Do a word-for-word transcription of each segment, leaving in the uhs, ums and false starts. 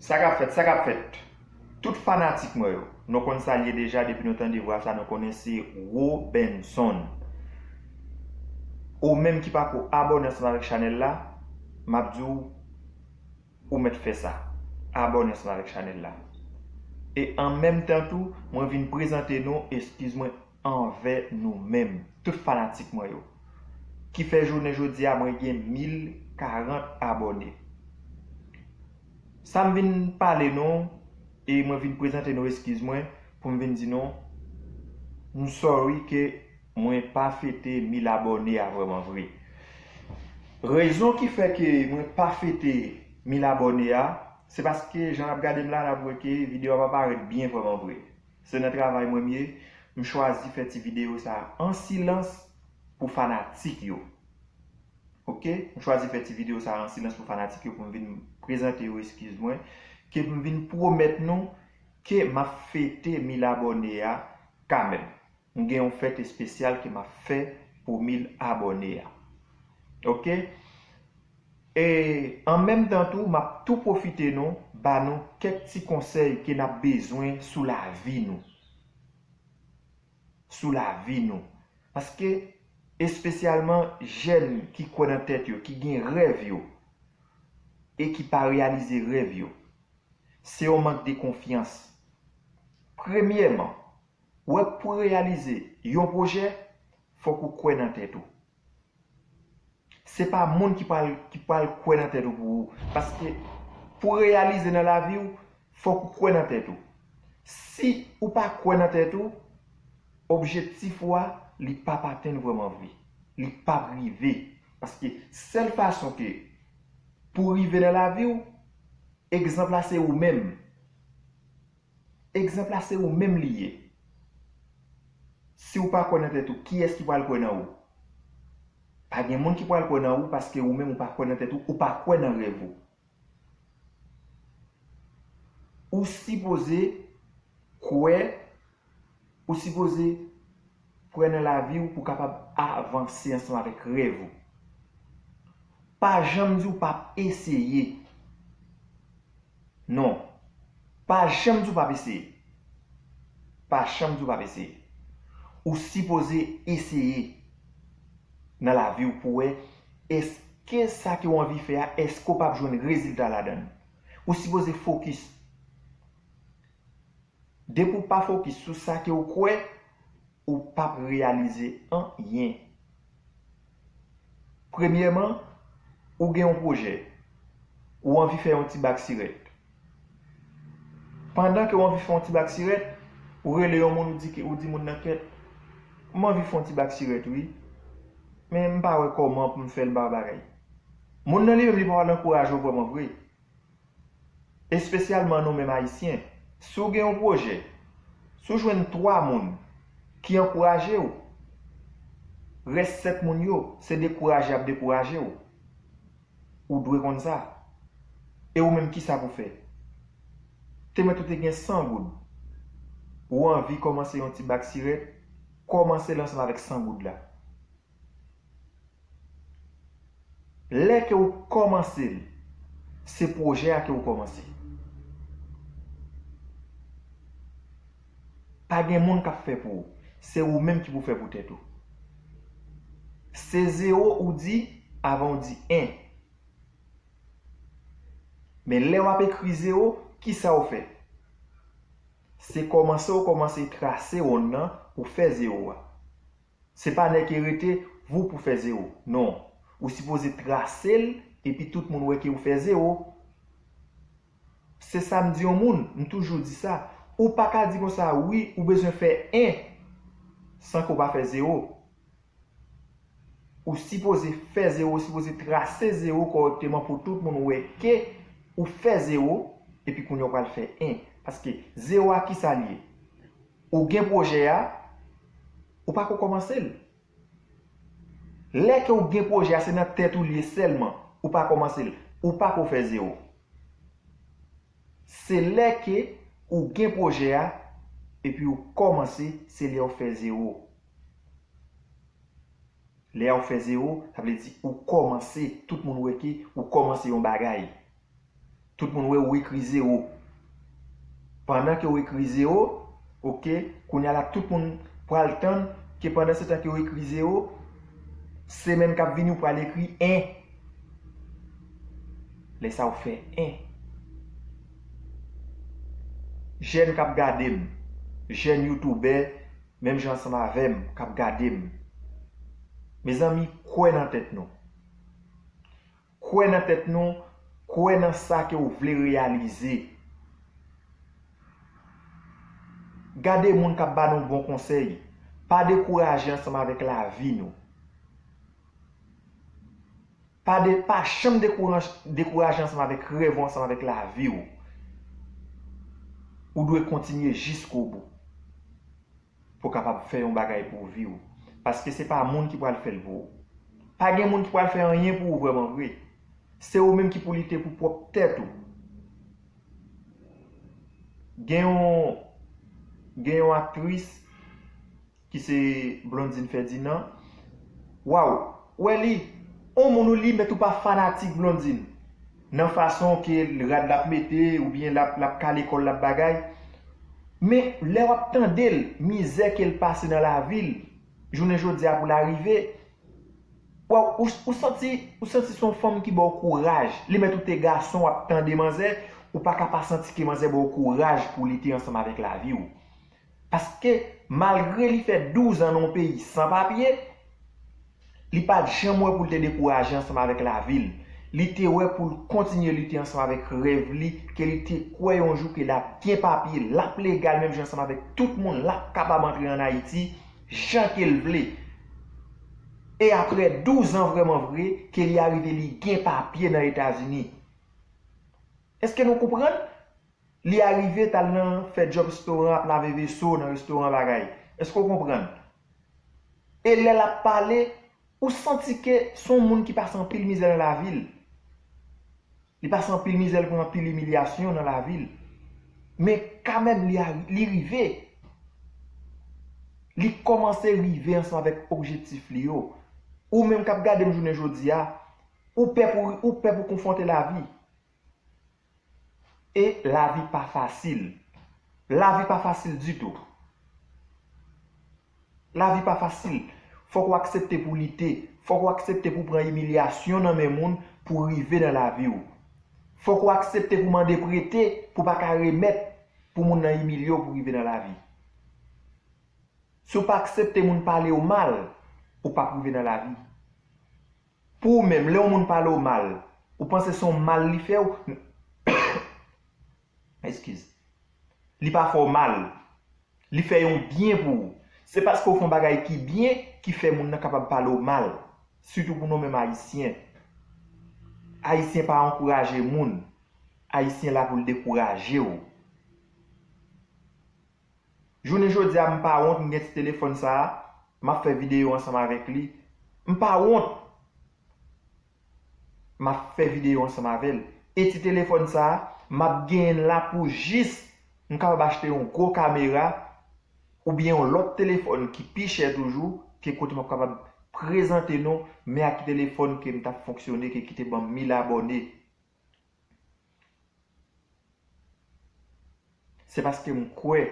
Sa k ap fèt, sa k ap fèt? Tout fanatik mwen yo, nou konn sa l ye deja, depi nou tande vwa sa, nou konnen se Robenson. Ou menm ki pako abòne ansanm avèk chanèl la, m ap di w, ou mèt fè sa. Abòne ansanm avèk chanèl la. E an menm tan tou, mwen vin prezante nou, eskiz mwen, anvè nou menm, tout fanatik mwen yo, ki fè jounen jodi a mwen gen mil karant abòne. Sa m vin pale nou, e mwen vin prezante nou, eskiz mwen, pou m vin di nou, m sorry ke mwen pa fete mil abòne a vrèman vre. Rezon ki fè ke mwen pa fete mil abòne a, se paske jan n ap gade m la, n ap wè ke videyo a pa parèt byen vrèman vre. Se nan travay mwen m ye, m chwazi fè ti videyo sa a an silans pou fanatik yo. Oke? M chwazi fè ti videyo sa a an silans pou fanatik yo, pou m vin prezante yo, eskiz mwen, ke pou m vin pwomèt nou ke m ap fete mil abòne a kanmenm. M gen yon fèt espesyal ke m ap fè pou mil abòne a. Oke? E an menm tan tou, m ap tou pwofite nou, ba nou kèk ti konsèy ke n ap bezwen sou lavi nou. Sou lavi nou. Paske, espesyalman jèn ki kwè nan tèt yo, ki gen rèv yo, e ki pa reyalize rèv yo, se yon mank de konfyans. Premyèman, wè pou reyalize yon pwojè, fòk ou kwè nan tèt ou. Se pa moun ki pral, ki pral kwè nan tèt ou pou ou. Paske pou reyalize nan lavi w, fòk ou kwè nan tèt ou. Si ou pa kwè nan tèt ou, objektif ou a, li p ap atenn vrèman vre. Li p ap rive. Paske sèl fason ke pou rive nan lavi w, egzanp la se ou menm. Egzanp la se ou menm li ye. Si w pa kwè nan tèt ou, kiyès ki pral kwè nan ou? Pa gen moun ki pral kwè nan ou paske ou menm ou pa kwè nan tèt ou, ou pa kwè nan rèv ou. Ou sipoze kwè, ou sipoze kwè nan lavi w pou w kapab avanse ansanm avèk rèv ou. Pa janm di w p ap eseye. Non. Pa janm di w p ap eseye. Pa janm di w p ap eseye. Ou sipoze eseye nan lavi w pou wè èske sa ke w anvi fè a, èske w p ap jwenn rezilta ladan l. Ou sipoze fokis. Depi w pa fokis sou sa ke w kwè, ou p ap reyalize anyen. Premyèman, ou gen yon pwojè. Ou anvi fè yon ti bak sirèt. Pandan ke w anvi fè yon ti bak sirèt, ou rele yon moun, ou di, ke- ou di moun nan, kèt, m anvi fè yon ti bak sirèt, wi. Men m pa wè kòman pou m fè l, m pa wè bagay. Moun nan li menm, li pa pral ankouraje w vrèman vre. Espesyalman nou menm Ayisyen, si w gen yon pwojè, si w jwenn twa moun ki ankouraje w, rès sèt moun yo, se dekouraje y ap dekouraje w. Ou dwe konn sa. E ou menm, kisa pou w fè? Te mèt ou te gen san goud. Ou anvi kòmanse yon ti bak sirèt, kòmanse l ansanm avèk san goud la. Lè ke w kòmanse l, se pwojè a ke w kòmanse. Pa gen moun k ap fè pou ou. Se ou menm ki pou fè pou tèt ou. Se zewo ou di avan w di en. Men lè w ap ekri zewo, kisa w fè? Se kòmanse w kòmanse trase wonn nan pou fè zewo a. Se pa nèke rete voup ou fè zewo. Non. Ou sipoze trase l, epi tout moun wè ke ou fè zewo. Se sa m di yon moun, m toujou di sa. Ou pa ka di konsa, wi, ou bezwen fè en san ke w pa fè zewo. Ou sipoze fè zewo, ou sipoze trase zewo kòrèkteman pou tout moun wè ke ou fè zewo, epi kounye a w pral fè en. Paske zewo a, kisa l ye? Ou gen pwojè a, ou pako kòmanse l. Lè ke w gen pwojè a, se nan tèt ou l ye sèlman, ou pa kòmanse l, ou pako fè zewo. Se lè ke ou gen pwojè a, epi ou kòmanse, se lè w fè zewo. Lè w fè zewo, sa vle di ou kòmanse, tout moun wè ke ou kòmanse yon bagay. Tout moun wè ou ekri zewo. Pandan ke ou ekri zewo, oke, kounye a la tout moun pral tann ke pandan se tan ke ou ekri zewo, semèn k ap vini ou pral ekri en. Lè sa ou fè en. Jèn k ap gade m, jèn youtubè, menm jan ansanm avè m k ap gade m. Mezanmi, kwè nan tèt nou. Kwè nan tèt nou, kwè nan sa ke w vle reyalize. Gade moun k ap ba nou bon konsèy. Pa dekouraje ansanm avèk lavi nou. Pa de, pa janm dekouraj-, dekouraje ansanm avèk rèv ou, ansanm avèk lavi w. Ou dwe kontinye jiskobou pou w kapab fè yon bagay pou vi w. Paske se pa moun ki pral fè l pou ou. Pa gen moun ki pral fè anyen pou ou vrèman vre. Se ou menm ki pou lite pou pwòp tèt ou. Gen yon, gen yon aktris ki se Blondine Ferdinand. Waw, wè li, on moun ou li, mèt ou pa fanatik Blondine. Nan fason ke rad l ap mete, oubyen l ap, l ap kale kò l, l ap bagay. Men, lè w ap tande l, mizè ke l pase nan lavi l, jounen jodi a pou l arive, waw, ou, ou santi, ou santi se yon fanm ki ba w kouraj. Li mèt ou te gason, w ap tande manzè, ou pa ka pa santi ke manzè ba w kouraj pou lite ansanm avèk lavi w. Paske, malgre li fè douz an nan yon peyi san papye, li pa t janm wè pou l te dekouraje ansanm avèk lavi l. Li te wè pou l kontinye lite ansanm avèk rèv li, ke li te kwè yon jou ke l ap gen papye, l ap legal menm jan ansanm avèk tout moun, l ap kapab antre ann Ayiti jan ke l vle. E aprè douz an vrèman vre, ke li arive li gen papye nan Etazini. Èske nou konprann? Li arive t al nan fè djòb restoran, ap lave veso nan restoran bagay. Èske w konprann? E lè l ap pale, ou santi ke se yon moun ki pase anpil mizè nan lavi l. Li pase anpil mizè, li pran anpil imilyasyon nan lavi l. Men kanmenm, li a, li rive. Li kòmanse rive ansanm avèk objektif li yo. Ou menm k ap gade m jounen jodi a, ou pè pou, ou pè pou konfwonte lavi. E lavi pa fasil. Lavi pa fasil ditou. Lavi pa fasil. Fòk ou aksepte pou lite. Fòk ou aksepte pou pran imilyasyon nan men moun pou rive nan lavi w. Fòk ou aksepte pou mande prete pou pa ka remèt, pou moun nan imilye w pou rive nan lavi. Si w pa aksepte moun pale w mal, ou p ap rive nan lavi. Pou ou menm, lè yon moun pale w mal, ou panse se yon mal li fè w? Eskize. Li pa fè w mal. Li fè yon byen pou ou. Se paske w fè yon bagay ki byen ki fè moun nan kapab pale w mal. Sitou pou nou menm Ayisyen. Ayisyen pa ankouraje moun. Ayisyen la pou l dekouraje w. Jounen jodi a, m pa wont, m gen ti telefòn sa a, m ap fè videyo ansanm avèk li. M pa wont. M ap fè videyo ansanm avè l. E ti telefòn sa a, m ap genyen l la pou jis m kapab achte yon gwo kamera oubyen yon lòt telefòn ki pi chè toujou, ke kote m ap kapab prezante nou, men a ki telefòn ke m t ap fonksyone, ke ki te ban m mil abòne. Se paske m kwè.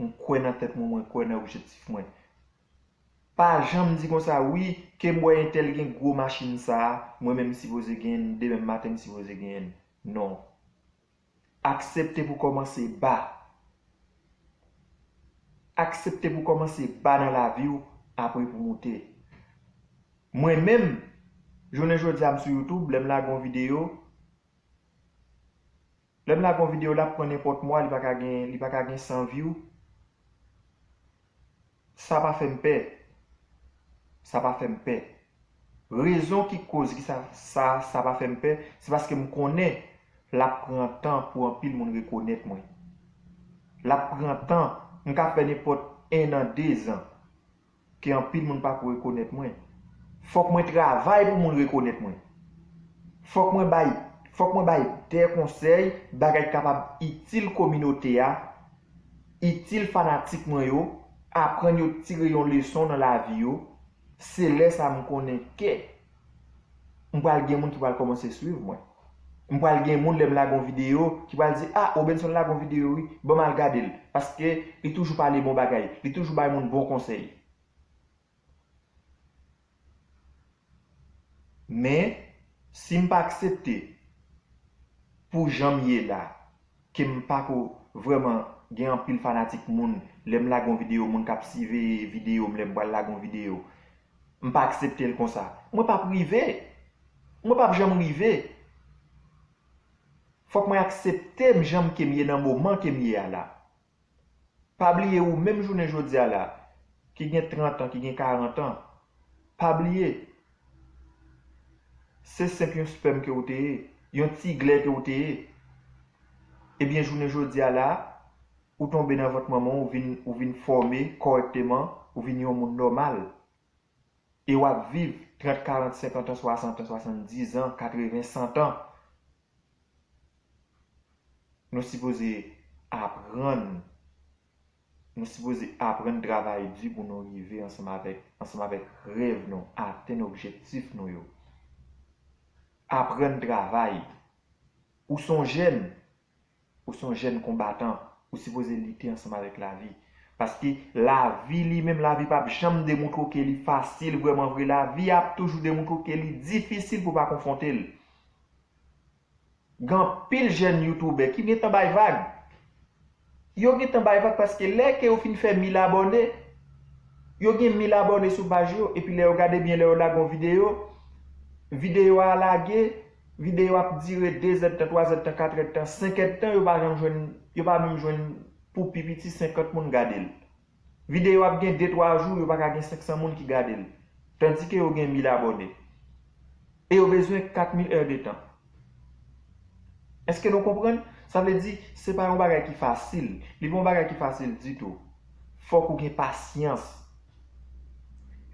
M kwè nan tèt mwen, mwen kwè nan objektif mwen. Pa janm di konsa, wi, ke m wè entèl gen gwo machin sa a, mwen menm m sipoze genyen l, demen maten m sipoze genyen l. Non. Aksepte pou kòmanse ba. Aksepte pou kòmanse ba nan lavi w, apre pou moute. Mwen menm, jounen jodi a m sou YouTube, lè m lage yon videyo, lè m lage yon videyo, l ap pran nenpòt mwa, li pa ka gen, li pa ka gen san view. Sa pa fè m pè. Sa pa fè m pè. Rezon ki koz ki sa, sa, sa pa fè m pè, se paske m konnen l ap pran tan pou anpil moun rekonèt mwen. L ap pran tan, m ka fè nenpòt en an, de zan, ke anpil moun pako rekonèt mwen. Fòk mwen travay pou moun rekonèt mwen. Fòk mwen bay, fòk mwen bay de konsèy, bagay ki kapab itil kominote a, itil fanatik mwen yo, aprann yo tire yon leson nan lavi yo. Se lè sa a m konnen ke m pral gen moun ki pral kòmanse swiv mwen. M pral gen moun lè m lage yon videyo ki pral di, "Ah, Obenson lage yon videyo wi, ban m al gade l." Paske li toujou pale bon bagay, li toujou bay moun bon konsèy. Men, si m pa aksepte pou jan m ye la, ke m pa ko vrèman gen anpil fanatik moun, lè m lage yon videyo, moun k ap siveye videyo m, lè m pral lage yon videyo, m pa aksepte l konsa, mwen p ap rive. Mwen p ap janm rive. Fòk mwen aksepte m jan m ke m ye nan moman ke m ye a la. Pa bliye ou menm jounen jodi a la, ki gen trant an, ki gen karant an, pa bliye, se senp yon spèm ke ou te ye, yon ti glè ke ou te ye. Ebyen, jounen jodi a la, ou tonbe nan vant manman w, ou vin, ou vin fòme kòrèkteman, ou vin yon moun nòmal. E w ap viv trant, karant, senkant an, swasant an, swasanndiz an, katreven, san an. Nou sipoze aprann, nou sipoze aprann travay di pou nou rive ansanm avèk, ansanm avèk rèv nou, atenn objektif nou yo. Aprann travay. Ou se yon jèn, ou se yon jèn konbatan, ou sipoze lite ansanm avèk lavi. Paske lavi li menm, lavi p ap janm demontre w ke li fasil, vrèman vre, lavi ap toujou demontre w ke li difisil pou w pa konfwonte l. Gen anpil jèn youtubè ki gentan bay vag. Yo gentan bay vag paske lè ke yo fin fè mil abòne, yo gen mil abòne sou paj yo, epi lè yo gade byen, lè yo lage yon videyo, videyo a lage, videyo ap dire de zèdtan, twa zèdtan, kat èdtan, senk èdtan, yo pa janm jwenn, yo pa menm jwenn pou pi piti senkant moun gade l. Videyo ap gen de twa jou, yo pa ka gen senk san moun ki gade l, tandike yo gen mil abòne. E yo bezwen kat mil è de tan. Èske nou konprann? Sa vle di, se pa yon bagay ki fasil. Li pa yon bagay ki fasil ditou. Fòk ou gen pasyans.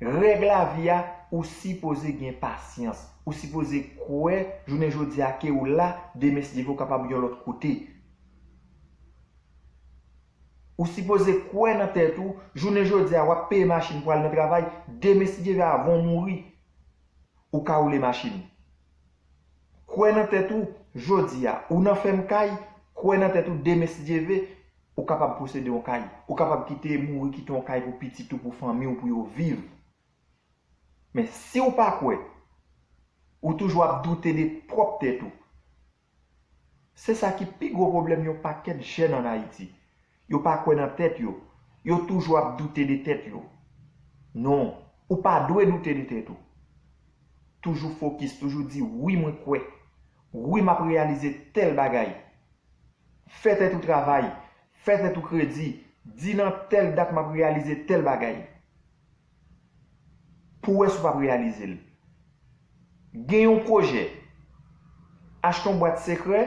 Règ lavi a, ou sipoze gen pasyans. Ou sipoze kwè, jounen jodi a ke ou la, demen si Dye vle ou kapab yon lòt kote. Ou sipoze kwè nan tèt ou, jounen jodi a w ap peye machin pou al nan travay, demen si Dye vle avan w mouri, ou ka woule machin. Kwè nan tèt ou, jodi a, ou nan fèm kay, kwè nan tèt ou, demen si Dye vle, ou kapab posede yon kay. Ou kapab kite mouri kite yon kay pou pitit ou, pou fanmi w, pou yo viv. Men si w pa kwè, ou toujou ap doute de pwòp tèt ou. Se sa ki pi gwo pwoblèm yon pakèt jèn ann Ayiti. Yo pa kwè nan tèt yo. Yo toujou ap doute de tèt yo. Non, ou pa dwe doute de tèt ou. Toujou fokis, toujou di, "Wi, mwen kwè. Wi, m ap reyalize tèl bagay." Fè tèt ou travay. Fè tèt ou kredi. Di, "Nan tèl dat, m ap reyalize tèl bagay." Pou w wè si w p ap reyalize l. Gen yon pwojè. Achte yon bwat sekrè.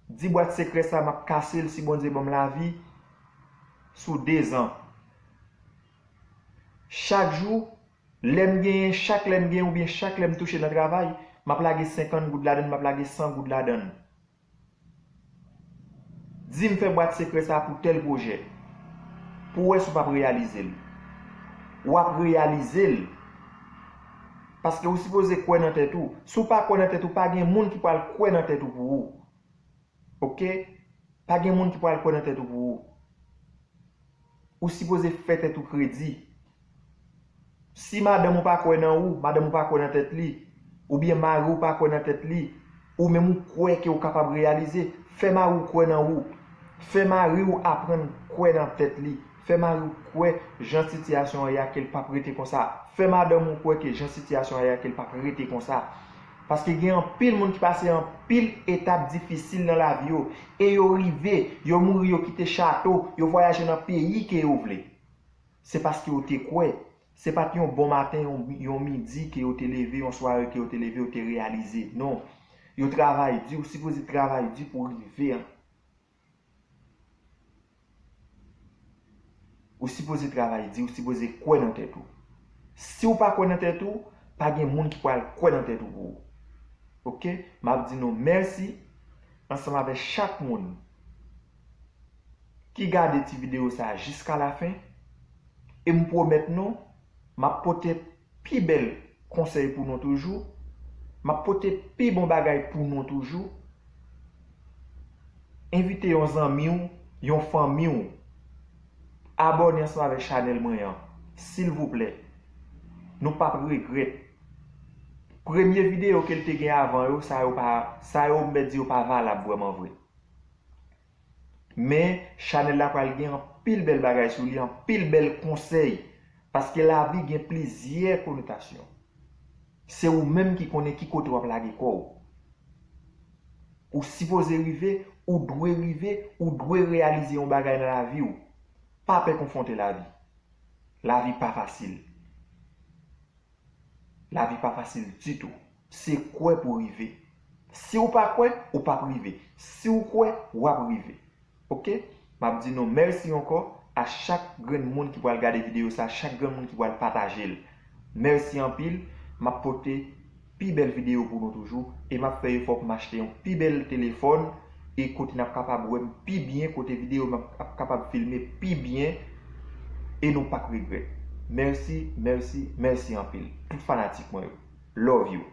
Di, "Bwat sekrè sa, m ap kase l si Bondye ban m lavi sou dezan." Chak jou, lè m genyen, chak lè m genyen oubyen chak lè m touche nan travay, m ap lage senkant goud ladan l, m ap lage san goud ladan l. Di m fè bwat sekrè sa pou tèl pwojè. Pou w wè si w p ap reyalize l. W ap reyalize l. Paske ou sipoze kwè nan tèt ou. Si w pa kwè nan tèt ou, pa gen moun ki pral kwè nan tèt ou pou ou. Oke? Pa gen moun ki pral kwè nan tèt ou pou ou. Ou sipoze fè tèt ou kredi. Si madanm ou pa kwè nan ou, madanm ou pa kwè nan tèt li, oubyen mari w pa kwè nan tèt li, ou menm ou kwè ke w kapab reyalize, fè mari w kwè nan ou. Fè mari w aprann kwè nan tèt li. Fè mari w kwè jan sitiyasyon an ye a ke l p ap rete konsa. Fè madanm ou kwè ke jan sitiyasyon an ye a ke l p ap rete konsa. Paske gen anpil moun ki pase anpil etap difisil nan lavi yo, e yo rive, yo mouri, yo kite chato, yo vwayaje nan peyi ke yo vle. Se paske yo te kwè. Se pa t yon bon maten, yon, yon midi ke yo te leve, yon sware ke yo te leve, yo te reyalize. Non. Yo travay di, ou sipoze travay di pou w rive an. Ou sipoze travay di, ou sipoze kwè nan tèt ou. Si w pa kwè nan tèt ou, pa gen moun ki pral kwè nan tèt ou pou ou. Oke? M ap di nou mèsi ansanm avèk chak moun ki gade ti videyo sa a jiska lafen. E m pwomèt nou, m ap pote pi bèl konsèy pou nou toujou. M ap pote pi bon bagay pou nou toujou. Envite yon zanmi w, yon fanmi w, abòne ansanm avèk chanèl mwen an, silvouplè. Nou p ap regrèt. Premye videyo ke l te gen avan yo, sa yo pa, sa yo m mèt di yo pa valab vrèman vre. Men, chanèl la pral gen anpil bèl bagay sou li, anpil bèl konsèy. Paske lavi gen plizyè konotasyon. Se ou menm ki konnen ki kote w ap lage kò w. Ou sipoze rive, ou dwe rive, ou dwe reyalize yon bagay nan lavi w. Pa pè konfwonte lavi. Lavi pa fasil. Lavi pa fasil ditou. Se kwè pou rive. Si w pa kwè, ou p ap rive. Si w kwè, w ap rive. Oke? M ap di nou mèsi ankò a chak grenn moun ki pral gade videyo sa, chak grenn moun ki pral pataje l. Mèsi anpil. M ap pote pi bèl videyo pou nou toujou e m ap fè efò pou m achte yon pi bèl telefòn e kote n ap kapab wè m pi byen, kote videyo m ap, ap kapab filme pi byen e nou p ap regrèt. Mèsi, mèsi, mèsi anpil. Tout fanatik mwen yo. Love you.